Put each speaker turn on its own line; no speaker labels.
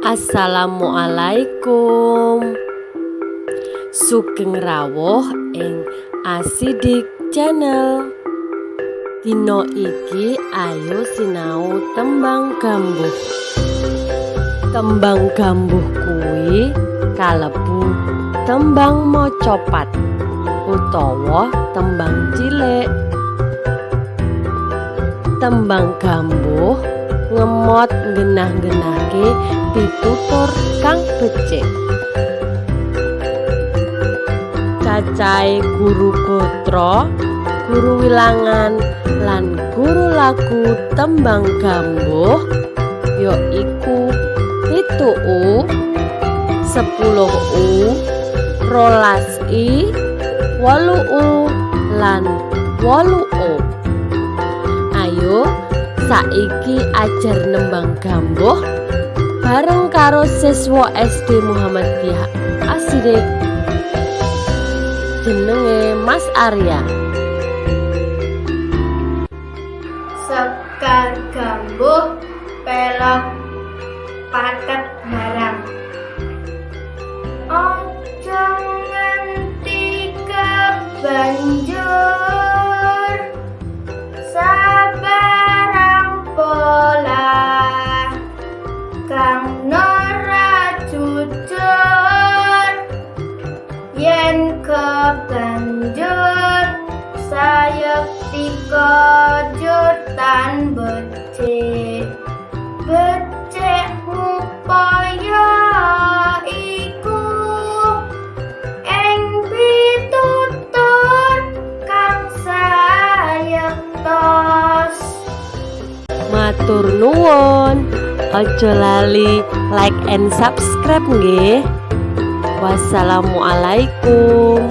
Assalamualaikum. Sugeng rawuh ing Asidik Channel. Dina iki ayo sinau tembang gambuh. Tembang gambuh kuwi kalebu tembang macapat utawa tembang cilik. Tembang gambuh ngemot nggenah-nggenahke pitutur kang becik. Cacahe guru gatra, guru wilangan lan guru lagu tembang gambuh ya iku 7 U, 10 U, 12 I, 8 U lan 8 O. Ayo saiki ajar nembang gambuh bareng karo siswa SD Muhammadiyah Asidik jenenge Mas Arya.
Sekar gambuh pelog patet barang. Aja nganti kebanjur sabarang polah kang ora jujur, yen kebanjur sayekti kojur tan becik. Becik ngupaya iku ing pitutur kang sayektos.
Matur nuwun. Aja lali like and subscribe nggih. Wassalamualaikum.